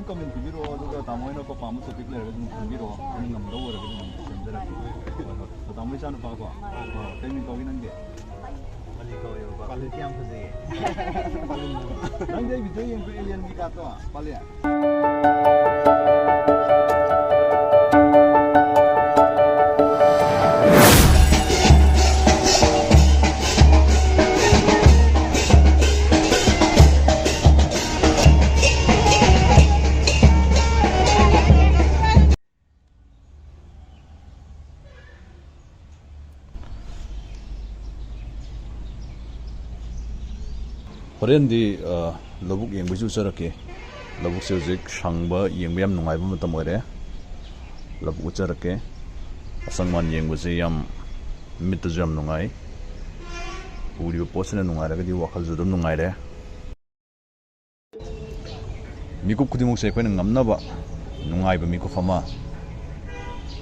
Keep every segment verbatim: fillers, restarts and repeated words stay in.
ꯀꯃꯦꯟ ꯄꯤꯕꯤꯔꯛꯑꯣ, ꯑꯗꯨꯒ ꯇꯥꯃꯣ ꯍꯣꯏꯅ ꯑꯄꯥꯝꯕ ꯇꯣꯄꯤꯛ ꯂꯩꯔꯒ ꯑꯗꯨꯝ ꯈꯟꯕꯤꯔꯛꯑꯣ, ꯑꯩꯅ ꯉꯝꯗꯧ ꯑꯣꯏꯔꯒꯗꯤ ꯑꯗꯨꯝ ꯁꯦꯝꯖꯔꯛꯀꯦ꯫ ꯍꯣꯏ, ꯍꯣꯏ꯫ ꯇꯥꯃꯣ ꯏꯆꯥꯅꯨꯄꯥꯀꯣ? ꯑꯥ, ꯀꯩ ꯃꯤꯡ ꯀꯧꯒꯦ ꯅꯪꯗꯤ? ꯄꯥꯂꯤ ꯀꯧꯋꯦꯕ꯫ ꯄꯥꯂꯤ ꯀꯌꯥꯝ ꯐꯖꯩꯌꯦ? ꯄꯥꯂꯤꯅꯦꯕ꯫ ꯅꯪꯗꯤ ꯑꯩ ꯚꯤꯗꯤꯑꯣ ꯌꯦꯡꯕ꯭ꯔꯥ, ꯑꯦꯂꯤꯌꯟꯒꯤ ꯀꯥꯠꯇꯣ? ꯄꯥꯂꯤ꯫ ꯍꯣꯔꯦꯟꯗꯤ, ꯑ, ꯂꯧꯕꯨꯛ ꯌꯦꯡꯕꯩꯁꯨ ꯆꯠꯂꯛꯀꯦ꯫ ꯂꯧꯕꯨꯛꯁꯦ ꯍꯧꯖꯤꯛ ꯁꯪꯕ, ꯌꯦꯡꯕ ꯌꯥꯝ ꯅꯨꯡꯉꯥꯏꯕ ꯃꯇꯝ ꯑꯣꯏꯔꯦ꯫ ꯂꯧꯕꯨꯛ ꯎꯠꯆꯔꯛꯀꯦ꯫ ꯑꯁꯪ ꯑꯃꯥꯟ ꯌꯦꯡꯕꯁꯦ ꯌꯥꯝ, ꯃꯤꯠꯇꯁꯨ ꯌꯥꯝ ꯅꯨꯡꯉꯥꯏ꯫ ꯎꯔꯤꯕ ꯄꯣꯠꯁꯤꯅ ꯅꯨꯡꯉꯥꯏꯔꯒꯗꯤ ꯋꯥꯈꯜꯁꯨ ꯑꯗꯨꯝ ꯅꯨꯡꯉꯥꯏꯔꯦ꯫ ꯃꯤꯀꯨꯞ ꯈꯨꯗꯤꯡꯃꯛꯁꯦ ꯑꯩꯈꯣꯏꯅ ꯉꯝꯅꯕ ꯅꯨꯡꯉꯥꯏꯕ ꯃꯤꯀꯨꯞ ꯑꯃ,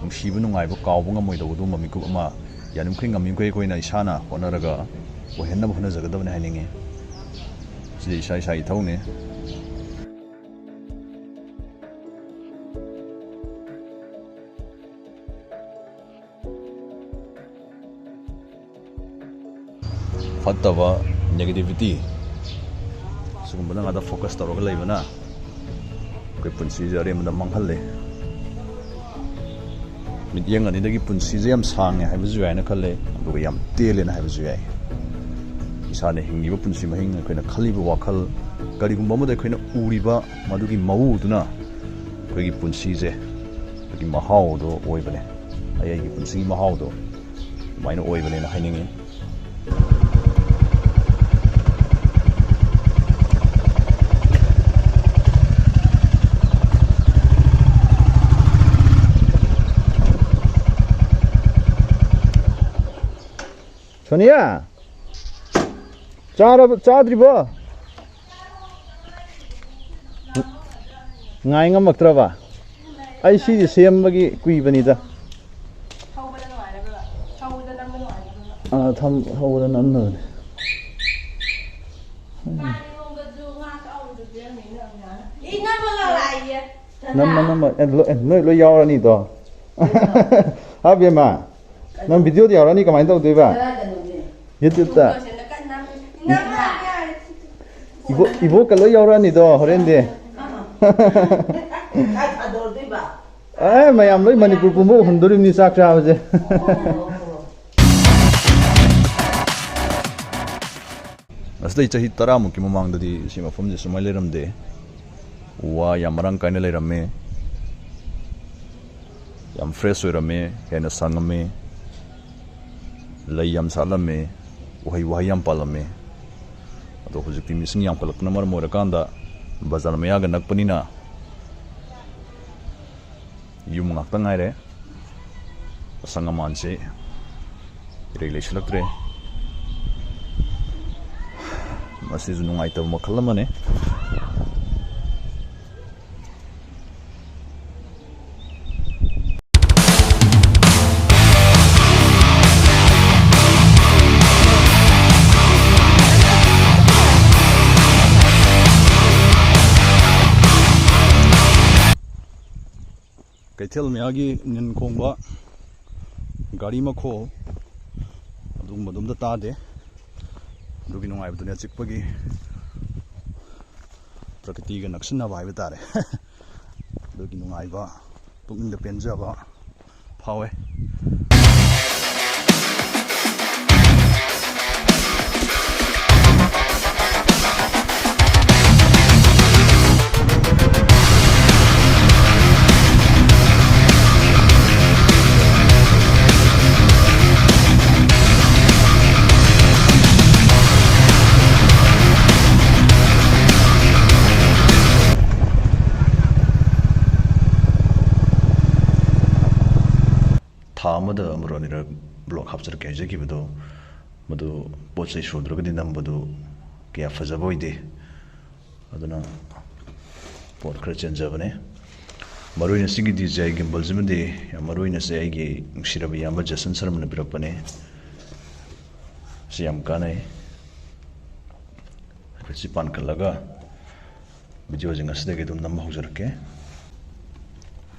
ꯅꯨꯡꯁꯤꯕ, ꯅꯨꯡꯉꯥꯏꯕ, ꯀꯥꯎꯕ ꯉꯝꯃꯣꯏꯗꯧꯕ ꯑꯗꯨꯒꯨꯝꯕ ꯃꯤꯀꯨꯞ ꯑꯃ ꯌꯥꯔꯤꯃꯈꯩ, ꯉꯝꯃꯤꯃꯈꯩ ꯑꯩꯈꯣꯏꯅ ꯏꯁꯥꯅ ꯍꯣꯠꯅꯔꯒ ꯑꯣꯏꯍꯟꯅꯕ ꯍꯣꯠꯅꯖꯒꯗꯕꯅꯤ ꯍꯥꯏꯅꯤꯡꯉꯤ꯫ ꯁꯤꯗꯤ ꯏꯁꯥ ꯏꯁꯥꯒꯤ ꯏꯊꯧꯅꯤ꯫ ꯐꯠꯇꯕ, negativity, ꯁꯤꯒꯨꯝꯕꯗ ꯉꯥꯛꯇ focus ꯇꯧꯔꯒ ꯂꯩꯕꯅ ꯑꯩꯈꯣꯏ ꯄꯨꯟꯁꯤꯁꯦ ꯑꯔꯦꯝꯕꯗ ꯃꯥꯡꯍꯜꯂꯦ꯫ ꯃꯤꯠꯌꯦꯡ ꯑꯅꯤꯗꯒꯤ ꯄꯨꯟꯁꯤꯁꯦ ꯌꯥꯝ ꯁꯥꯡꯉꯦ ꯍꯥꯏꯕꯁꯨ ꯌꯥꯏꯅ ꯈꯜꯂꯦ, ꯑꯗꯨꯒ ꯌꯥꯝ ꯇꯦꯜꯂꯦꯅ ꯍꯥꯏꯕꯁꯨ ꯌꯥꯏ꯫ ꯏꯁꯥꯅ ꯍꯤꯡꯉꯤꯕ ꯄꯨꯟꯁꯤ ꯃꯍꯤꯡ, ꯑꯩꯈꯣꯏꯅ ꯈꯜꯂꯤꯕ ꯋꯥꯈꯜ, ꯀꯔꯤꯒꯨꯝꯕ ꯑꯃꯗ ꯑꯩꯈꯣꯏꯅ ꯎꯔꯤꯕ ꯃꯗꯨꯒꯤ ꯃꯑꯣꯡꯗꯨꯅ ꯑꯩꯈꯣꯏꯒꯤ ꯄꯨꯟꯁꯤꯁꯦ, ꯑꯩꯈꯣꯏꯒꯤ ꯃꯍꯥꯎꯗꯣ ꯑꯣꯏꯕꯅꯦ꯫ ꯑꯩ ꯑꯩꯒꯤ ꯄꯨꯟꯁꯤꯒꯤ ꯃꯍꯥꯎꯗꯣ ꯑꯗꯨꯃꯥꯏꯅ ꯑꯣꯏꯕꯅꯦꯅ ꯍꯥꯏꯅꯤꯡꯉꯤ꯫ ꯁꯣꯅꯤꯌꯥ, ꯆꯥꯔꯕ, ꯆꯥꯗ꯭ꯔꯤꯕꯣ? ꯉꯥꯏ ꯉꯝꯃꯛꯇ꯭ꯔꯕ? ꯑꯩ ꯁꯤꯁꯦ ꯁꯦꯝꯕꯒꯤ ꯀꯨꯏꯕꯅꯤꯗ꯫ ꯊꯧꯕꯗ ꯅꯨꯡꯉꯥꯏꯔꯕ꯭ꯔꯥ? ꯊꯧꯕꯗ ꯅꯝꯕ ꯅꯨꯡꯉꯥꯏꯔꯕ꯭ꯔꯥ? ꯑꯥ, ꯊꯝ-, ꯊꯧꯕꯗ ꯅꯝꯅꯕꯅꯦ꯫ ꯉꯥ ꯉꯧꯕꯁꯨ, ꯉꯥ ꯑꯇꯥꯎꯕꯁꯨ ꯄꯤꯔꯝꯃꯦ ꯏꯅꯝꯃꯅ꯫ ꯏꯅꯝꯃ ꯂꯥꯛꯏꯌꯦ꯫ ꯅꯝꯃ, ꯅꯝꯃ꯫ ꯑꯦ, ꯂꯣ-, ꯑꯦ, ꯅꯣꯏ ꯂꯣꯏ ꯌꯥꯎꯔꯅꯤꯗꯣ꯫ ꯍꯥ, ꯕꯦꯝꯃ? ꯅꯪ ꯚꯤꯗꯤꯑꯣꯗꯤ ꯌꯥꯎꯔꯅꯤ, ꯀꯃꯥꯏꯅ ꯇꯧꯗꯣꯏꯕ? ꯀꯗꯥꯏꯗꯅꯣꯅꯦ? YouTubeꯇ꯫ ꯏꯕꯣ-, ꯏꯕꯣꯛꯀ ꯂꯣꯏ ꯌꯥꯎꯔꯛꯑꯅꯤꯗꯣ ꯍꯣꯔꯦꯟꯗꯤ꯫ ꯀꯥꯏ ꯊꯥꯗꯣꯔꯗꯣꯏꯕ? ꯑꯦ, ꯃꯌꯥꯝ ꯂꯣꯏ ꯃꯅꯤꯄꯨꯔ ꯄꯨꯝꯕ ꯎꯍꯟꯗꯣꯔꯤꯕꯅꯤ ꯆꯥꯛ ꯆꯥꯕꯁꯦ꯫ ꯑꯣ, ꯑꯣ, ꯑꯣ꯫ ꯑꯁꯤꯗꯩ ꯆꯍꯤ ꯇꯔꯥꯃꯨꯛꯀꯤ ꯃꯃꯥꯡꯗꯗꯤ ꯁꯤ ꯃꯐꯝꯁꯦ ꯁꯨꯃꯥꯏꯅ ꯂꯩꯔꯝꯗꯦ꯫ ꯎ ꯋꯥ ꯌꯥꯝ ꯃꯔꯥꯡ ꯀꯥꯏꯅ ꯂꯩꯔꯝꯃꯦ, ꯌꯥꯝ fresh ꯑꯣꯏꯔꯝꯃꯦ, ꯍꯦꯟꯅ ꯁꯪꯉꯝꯃꯦ, ꯂꯩ ꯌꯥꯝ ꯁꯥꯠꯂꯝꯃꯦ, ꯎꯍꯩ ꯋꯥꯍꯩ ꯌꯥꯝ ꯄꯥꯜꯂꯝꯃꯦ꯫ ꯑꯗꯣ ꯍꯧꯖꯤꯛꯇꯤ ꯃꯤꯁꯤꯡ ꯌꯥꯝꯈꯠꯂꯛꯄꯅ ꯃꯔꯝ ꯑꯣꯏꯔꯀꯥꯟꯗ ꯕꯖꯥꯔ ꯃꯌꯥꯒ ꯅꯛꯄꯅꯤꯅ ꯌꯨꯝ ꯉꯥꯛꯇ ꯉꯥꯏꯔꯦ꯫ ꯑꯁꯪ ꯑꯃꯥꯟꯁꯦ ꯏꯔꯩ ꯂꯩꯁꯤꯜꯂꯛꯇ꯭ꯔꯦ꯫ ꯃꯁꯤꯁꯨ ꯅꯨꯡꯉꯥꯏꯇꯕ ꯃꯈꯜ ꯑꯃꯅꯤ꯫ ꯀꯩꯊꯦꯜ ꯃꯌꯥꯒꯤ ꯅꯤꯟ ꯈꯣꯡꯕ, ꯒꯥꯔꯤ ꯃꯈꯣꯜ ꯑꯗꯨꯒꯨꯝꯕꯗꯣ ꯑꯝꯇ ꯇꯥꯗꯦ꯫ ꯑꯗꯨꯒꯤ ꯅꯨꯡꯉꯥꯏꯕꯗꯨꯅꯤ, ꯑꯆꯤꯛꯄꯒꯤ, ꯄ꯭ꯔꯀꯤꯇꯤꯒ ꯅꯛꯁꯤꯟꯅꯕ ꯍꯥꯏꯕ ꯇꯥꯔꯦ꯫ ꯑꯗꯨꯒꯤ ꯅꯨꯡꯉꯥꯏꯕ, ꯄꯨꯛꯅꯤꯡꯗ ꯄꯦꯟꯖꯕ ꯐꯥꯎꯋꯦ꯫ ꯊꯥ ꯑꯃꯗ ꯑꯃꯨꯔꯛ ꯑꯅꯤꯔꯛ vlog ꯍꯥꯞꯆꯔꯛꯀꯦ ꯍꯥꯏꯖꯈꯤꯕꯗꯣ, ꯃꯗꯨ ꯄꯣꯠ ꯆꯩ ꯁꯨꯗ꯭ꯔꯒꯗꯤ ꯅꯝꯕꯗꯨ ꯀꯌꯥ ꯐꯖꯕ ꯑꯣꯏꯗꯦ꯫ ꯑꯗꯨꯅ ꯄꯣꯠ ꯈꯔ ꯆꯦꯟꯖꯕꯅꯦ꯫ ꯃꯔꯨ ꯑꯣꯏꯅ ꯁꯤꯒꯤ DJI gimbal ꯁꯤꯃꯗꯤ ꯌꯥꯝ ꯃꯔꯨ ꯑꯣꯏꯅ ꯁꯤ ꯑꯩꯒꯤ ꯅꯨꯡꯁꯤꯔꯕ ꯏꯌꯥꯝꯕ ꯖꯦꯁꯟ ꯁꯔꯃꯅ ꯄꯤꯔꯛꯄꯅꯦ꯫ ꯁꯤ ꯌꯥꯝ ꯀꯥꯟꯅꯩ꯫ ꯍꯥꯏꯐꯦꯠ ꯁꯤ ꯄꯥꯟꯈꯠꯂꯒ ꯚꯤꯗꯤꯑꯣꯁꯦ ꯉꯁꯤꯗꯒꯤ ꯑꯗꯨꯝ ꯅꯝꯕ ꯍꯧꯖꯔꯛꯀꯦ꯫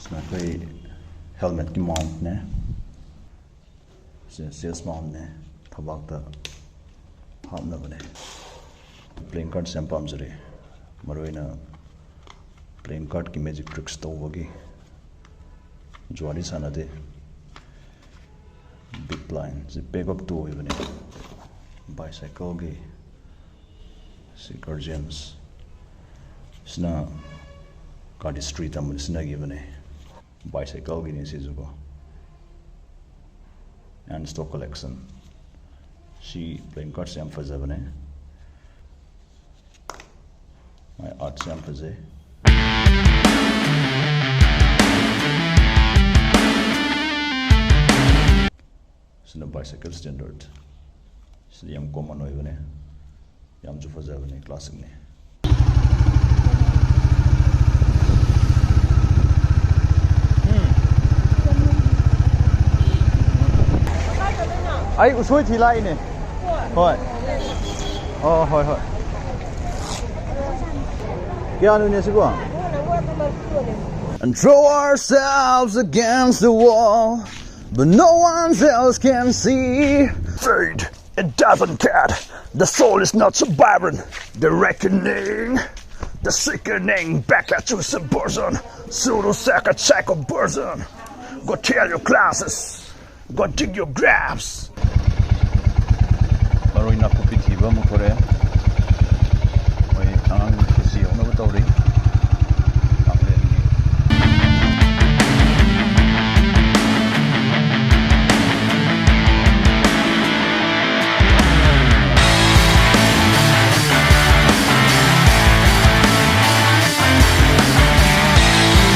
ꯁꯤꯅ ꯑꯩꯈꯣꯏ ꯍꯦꯜꯃꯦꯠꯀꯤ ꯃꯥꯎꯟꯠꯅꯦ꯫ ꯁꯤ ꯆꯦꯁ ꯃꯥꯎꯟꯠꯅꯦ꯫ ꯊꯕꯥꯛꯇ ꯍꯥꯞꯅꯕꯅꯦ꯫ ꯄ꯭ꯂꯦꯌꯤꯡ ꯀꯥꯔꯠꯁꯦ ꯌꯥꯝ ꯄꯥꯝꯖꯔꯛꯑꯦ꯫ ꯃꯔꯨꯑꯣꯏꯅ ꯄ꯭ꯂꯦꯌꯤꯡ ꯀꯥꯔꯠꯀꯤ ꯃꯦꯖꯤꯛ ꯇ꯭ꯔꯤꯛꯁ ꯇꯧꯕꯒꯤ ꯖꯨꯋꯥꯗꯤ ꯁꯥꯟꯅꯗꯦ꯫ ꯕꯤꯛ ꯕ꯭ꯂꯥꯏꯟꯁꯦ ꯄꯦꯛ ꯑꯞ ꯇꯨ ꯑꯣꯏꯕꯅꯦ꯫ ꯕꯥꯏꯁꯥꯏꯀꯜꯒꯤ ꯁꯤ ꯒꯥꯔꯖꯤꯌꯟꯁ꯫ ꯁꯤꯅ ꯀꯥꯔꯇꯤꯁꯇ꯭ꯔꯤ ꯇꯝꯕꯗ ꯁꯤꯖꯤꯟꯅꯈꯤꯕꯅꯦ꯫ ꯕꯥꯏꯁꯥꯏꯀꯜꯒꯤꯅꯦ ꯁꯤꯁꯨꯀꯣ꯫ ꯑꯦꯟ ꯁ꯭ꯇꯣꯛ ꯀꯂꯦꯛꯁꯟ꯫ ꯁꯤ ꯄ꯭ꯂꯦꯌꯤꯡ ꯀꯥꯔꯠꯁꯦ ꯌꯥꯝ ꯐꯖꯕꯅꯦ꯫ ꯃꯥꯏ ꯑꯥꯔꯠꯁꯦ ꯌꯥꯝ ꯐꯖꯩ꯫ ꯁꯤꯅ ꯕꯥꯏꯁꯥꯏꯀꯜ ꯁ꯭ꯇꯦꯟꯗꯔꯠ꯫ ꯁꯤꯗꯤ ꯌꯥꯝ ꯀꯣꯃꯟ ꯑꯣꯏꯕꯅꯦ꯫ ꯌꯥꯝꯁꯨ ꯐꯖꯕꯅꯦ, ꯀ꯭ꯂꯥꯁꯤꯛꯅꯦ꯫ ꯎꯝ꯫ ꯑꯩ ꯎꯁꯣꯏ ꯊꯤ ꯂꯥꯛꯏꯅꯦ꯫ ꯍꯣꯏ꯫ ꯑꯣ, ꯍꯣꯏ, ꯍꯣꯏ꯫ ꯀꯌꯥꯅꯣꯅꯦ ꯁꯤꯕꯣ? And throw ourselves against the wall, but no one else can see. Fade, it doesn't care. The soul is not surviving. The reckoning, the sickening. Back at you, subversion. Pseudo psycho version. Go tear your glasses. Go dig your graves. ꯃꯔꯣꯏ ꯅꯥꯀꯨꯞꯄꯤ ꯊꯤꯕ ꯑꯃꯨꯛ ꯊꯣꯔꯛꯑꯦ꯫ ꯃꯣꯏ ꯑꯉꯥꯡ ꯈꯦꯆꯤ ꯍꯧꯅꯕ ꯇꯧꯔꯤ꯫ ꯅꯥꯀꯂꯦꯟꯒꯤ꯫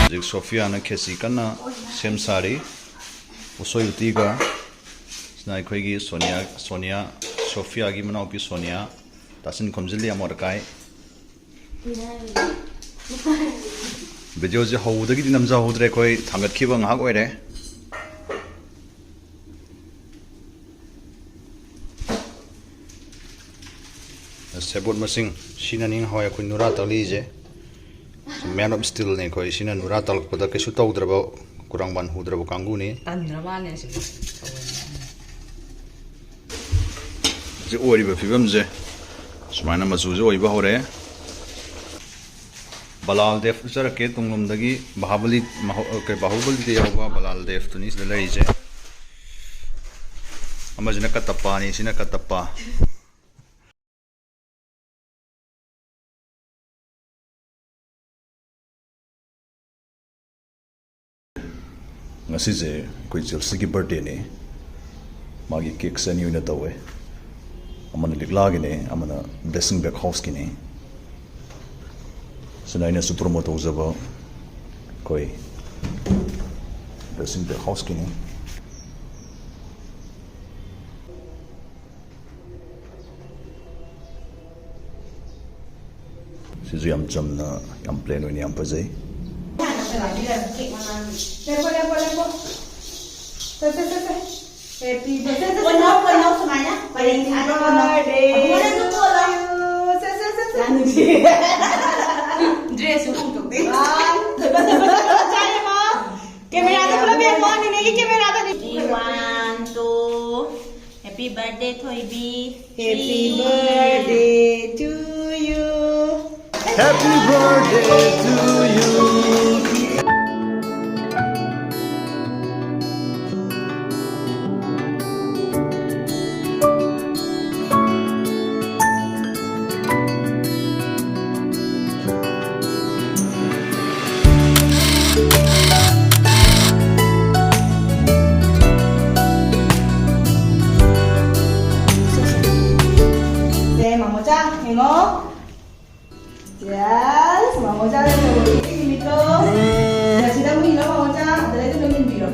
ꯍꯧꯖꯤꯛ ꯁꯣꯐꯤꯌꯥꯅ ꯈꯦꯆꯤ ꯀꯟꯅ ꯁꯦꯝ ꯁꯥꯔꯤ꯫ ꯎꯁꯣꯏ ꯎꯇꯤꯒ꯫ ꯁꯤꯅ ꯑꯩꯈꯣꯏꯒꯤ ꯁꯣꯅꯤꯌꯥ, ꯁꯣꯅꯤꯌꯥ, ꯁꯣꯐꯤꯌꯥꯒꯤ ꯃꯅꯥꯎꯄꯤ ꯁꯣꯅꯤꯌꯥ꯫ ꯇꯥꯁꯤꯟ ꯈꯣꯝꯖꯤꯜꯂꯤ ꯑꯃꯣꯠ ꯑꯀꯥꯏ꯫ ꯚꯤꯗꯤꯑꯣꯁꯦ ꯍꯧꯕꯗꯒꯤꯗꯤ ꯅꯝꯖꯍꯧꯗ꯭ꯔꯦ, ꯑꯩꯈꯣꯏ ꯊꯥꯡꯒꯠꯈꯤꯕ ꯉꯥꯏꯍꯥꯛ ꯑꯣꯏꯔꯦ꯫ ꯁꯦꯕꯣꯠ ꯃꯁꯤꯡ ꯁꯤꯅꯅꯤ ꯉꯍꯥꯟꯋꯥꯏ ꯑꯩꯈꯣꯏ ꯅꯨꯔꯥ ꯇꯛꯂꯤꯁꯦ꯫ Man of Steelꯅꯦ ꯑꯩꯈꯣꯏ꯫ ꯁꯤꯅ ꯅꯨꯔꯥ ꯇꯥꯛꯂꯛꯄꯗ ꯀꯩꯁꯨ ꯇꯧꯗ꯭ꯔꯕ, ꯀꯨꯔꯥꯡꯕꯥꯟ ꯍꯨꯗ꯭ꯔꯕ ꯀꯥꯡꯕꯨꯅꯤ꯫ ꯇꯟꯗ꯭ꯔ ꯃꯥꯜꯂꯦ ꯑꯁꯤꯗꯤ꯫ ꯍꯧꯖꯤꯛ ꯑꯣꯏꯔꯤꯕ ꯐꯤꯕꯝꯁꯦ ꯁꯨꯃꯥꯏꯅ ꯃꯆꯨꯁꯦ ꯑꯣꯏꯕ ꯍꯧꯔꯦ꯫ ꯕꯂꯥꯜ ꯗꯦꯕ ꯎꯠꯆꯔꯛꯀꯦ꯫ ꯇꯨꯡꯂꯣꯝꯗꯒꯤ ꯕꯥꯍꯨꯕꯂꯤ, ꯃꯍꯧ-, ꯀꯩ, ꯕꯥꯍꯨꯕꯂꯤꯗ ꯌꯥꯎꯕ ꯕꯂꯥꯜ ꯗꯦꯕꯇꯨꯅꯤ ꯁꯤꯗ ꯂꯩꯔꯤꯁꯦ꯫ ꯑꯃꯁꯤꯅ ꯀꯇꯞꯄꯥꯅꯤ, ꯁꯤꯅ ꯀꯇꯞꯄꯥ꯫ ꯉꯁꯤꯁꯦ ꯑꯩꯈꯣꯏ ꯖꯦꯜꯁꯤꯒꯤ ꯕꯥꯔꯗꯦꯅꯤ꯫ ꯃꯥꯒꯤ ꯀꯦꯛꯁꯦ ꯑꯅꯤ ꯑꯣꯏꯅ ꯇꯧꯋꯦ꯫ ꯑꯃꯅ ꯂꯤꯛꯂꯥꯒꯤꯅꯦ, ꯑꯃꯅ ꯕ꯭ꯂꯦꯁꯤꯡ ꯕꯦꯛ ꯍꯥꯎꯁꯀꯤꯅꯦ꯫ ꯁꯤꯅ ꯑꯩꯅꯁꯨ ꯄ꯭ꯔꯣꯃꯣꯠ ꯇꯧꯖꯕ ꯑꯩꯈꯣꯏ ꯕ꯭ꯂꯦꯁꯤꯡ ꯕꯦꯛ ꯍꯥꯎꯁꯀꯤꯅꯤ꯫ ꯁꯤꯁꯨ ꯌꯥꯝ ꯆꯝꯅ, ꯌꯥꯝ ꯄ꯭ꯂꯦꯟ ꯑꯣꯏꯅ ꯌꯥꯝ ꯐꯖꯩ꯫ ꯂꯦꯞꯄꯣ, ꯂꯦꯞꯄꯣ, ꯂꯦꯞꯄꯣ꯫ ꯁꯦ, ꯁꯦ, ꯁꯦ, ꯁꯦ꯫ Happy birthday. ꯑꯣꯟꯅꯧ, ꯑꯣꯟꯅꯧ, ꯁꯨꯃꯥꯏꯅ꯫ ꯄꯔꯦꯡ ꯁꯥꯅ ꯑꯣꯟꯅꯧ꯫ ꯑꯕꯨꯡꯉꯣ, ꯅꯪꯁꯨ ꯄꯣꯜꯂꯣ꯫ ꯁꯦ, ꯁꯦ, ꯁꯦ, ꯁꯦ꯫ ꯌꯥꯝ ꯅꯨꯡꯁꯤ꯫ Dress ꯁꯨ ꯍꯣꯡꯗꯣꯛꯇꯦ꯫ ꯋꯥꯟ꯫ ꯐꯖ, ꯐꯖ, ꯐꯖ, ꯐꯖ ꯆꯥꯔꯦꯀꯣ꯫ ꯀꯦꯃꯦꯔꯥꯗ ꯄꯨꯂꯞ ꯌꯦꯡꯉꯣ, ꯅꯦꯅꯦꯒꯤ ꯀꯦꯃꯦꯔꯥꯗ꯫ One, two. Happy birthday, ꯊꯣꯏꯕꯤ꯫ Happy birthday to you. Happy birthday to you. ꯁꯦ, ꯃꯃꯣꯆꯥ, ꯌꯦꯡꯉꯣ꯫ Yes, ꯃꯃꯣꯆꯥ ꯂꯩꯍꯧꯕꯒꯤ ꯅꯨꯃꯤꯠꯇꯣ꯫ ꯁꯤꯗ ꯑꯃꯨꯛ ꯏꯜꯂꯣ, ꯃꯃꯣꯆꯥ꯫ ꯑꯗꯨꯗꯩꯗ ꯑꯗꯨꯝ ꯏꯟꯕꯤꯔꯣ꯫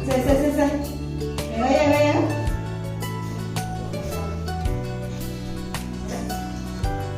ꯁꯦ, ꯁꯦ, ꯁꯦ, ꯁꯦ꯫ ꯌꯦꯡꯉꯣ, ꯌꯦꯡꯉꯣ, ꯌꯦꯡꯉꯣ꯫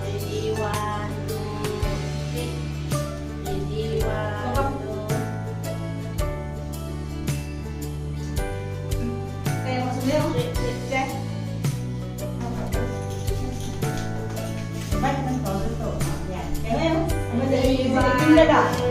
Ready, one, two, three. Ready, one, two. Kaya mo, sumili, oh. Check. Bye. ꯍꯥꯏꯔꯒ